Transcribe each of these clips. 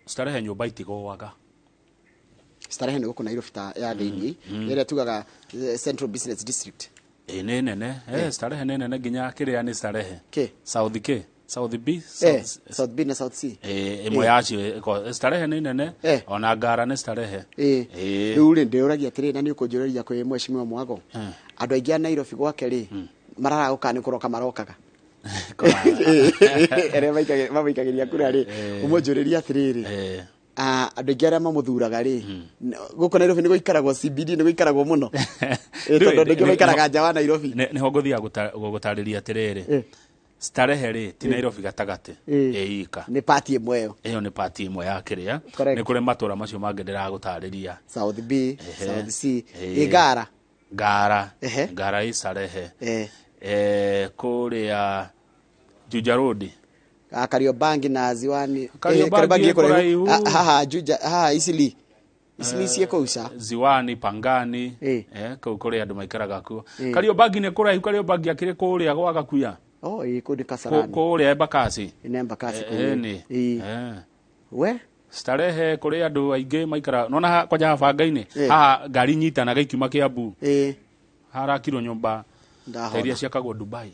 Starehe nyũmba itigũaga. Starehe nĩ gũkũ Nairobi ta ya thĩinĩ ĩrĩa tugaga Central Business District. Ĩ nĩ nene, Starehe nĩ nene nginya kĩrĩa nĩ Starehe. Kĩ? South K, South B, South South B na South C. Ĩmwe yacio Starehe nĩ nene, ona Ngara nĩ Starehe. Rĩu rĩ, ndĩũragia atĩrĩrĩ, na nĩ ũkũnjũrĩria kwĩ mheshimiwa Mwago, andũ aingĩ a Nairobi gwake rĩ, mararagũka nĩ kũroka marokaga arĩa mamũikagĩria kura rĩ, ũmũnjũrĩrie atĩrĩrĩ, andũ aingĩ arĩa mamũthuraga rĩ, gũkũ Nairobi nĩ gũikaragwo CBD, nĩ gũikaragwo mũno? Tondũ andũ aingĩ maikaraga nja wa Nairobi. Nĩho ngũthiaga gũgũtarĩria atĩrĩrĩ, Starehe rĩ ti Nairobi gatagatĩ ĩ ika. Nĩ part ĩmwe ĩyo. Ĩyo nĩ part ĩmwe ya kĩrĩa. Correct. Nĩ kũrĩ matũra macio mangĩ ndĩragũtarĩria. South B, South C, ĩ Ngara. Ngara. Ngara ĩ Starehe. Kũrĩa Juja Road. Kariobangi na Ziwani. Kariobangi Kariobangi ĩ kũraihu. Haha Juja, haha Isili. Isili ciĩ kũu ca. Ziwani, Pangani, kũu kũrĩ andũ maikaraga kuo. Kariobangi nĩ kũraihu, Kariobangi akĩrĩ kũrĩa gwa Gakuya. Oh, ĩ kũu nĩ Kasarani. Kũrĩa Embakasi. Nĩ Embakasi kũu. Nĩ. We? Starehe kũrĩ andũ aingĩ maikaraga. Nona kwanja haha bangainĩ, haha ngari inyitanaga ikiuma Kiambu. Harakirwo nyũmba Ndahona. ta iria ciakagwo Dubai.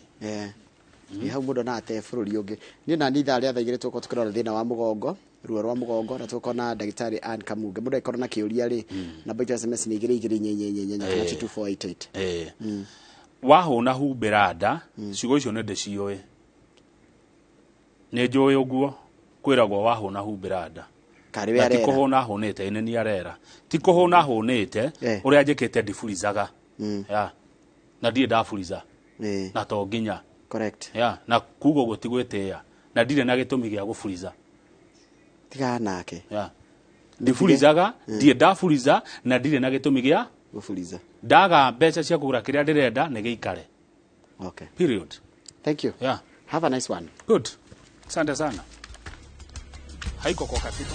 Nĩ hau mũndũ no ate bũrũri ũngĩ. Niĩ na niĩ ithaa rĩa thaa igĩrĩ tũgũkorwo tũkĩrora thĩna wa mũgongo, ruo rwa mũgongo, na tũgũkorwo na ndagĩtarĩ Ann Kamunge. Mũndũ angĩkorwo na kĩũria rĩ, namba itũ ya SMS nĩ igĩrĩ igĩrĩ inya inya inya inya kana 22488. Wahũna humbĩra nda, ciugo icio nĩ ndĩciũĩ. Nĩ njũĩ ũguo kwĩragwo wahũna humbĩra nda. Karĩ we Na ti arera. kũhũna hũnĩte, ĩ nĩ niĩ arera. Ti kũhũna hũnĩte, ũrĩa njĩkĩte ndiburizaga. Ya. Na ndirĩ ndaburiza. Na to nginya. Ya, na kuga ũguo ti gwĩtĩĩa. Na ndirĩ na gĩtũmi gĩa gũburiza. Tigana nake. Ya. Ndiburizaga, ndirĩ ndaburiza, na ndirĩ na gĩtũmi gĩa gũburiza. Ndaga mbeca cia kũgũra kĩrĩa ndĩrenda nĩ gĩikare. Period. Thank you. Yeah. Have a nice one. Good. Asante sana. Haiko kwa katiba.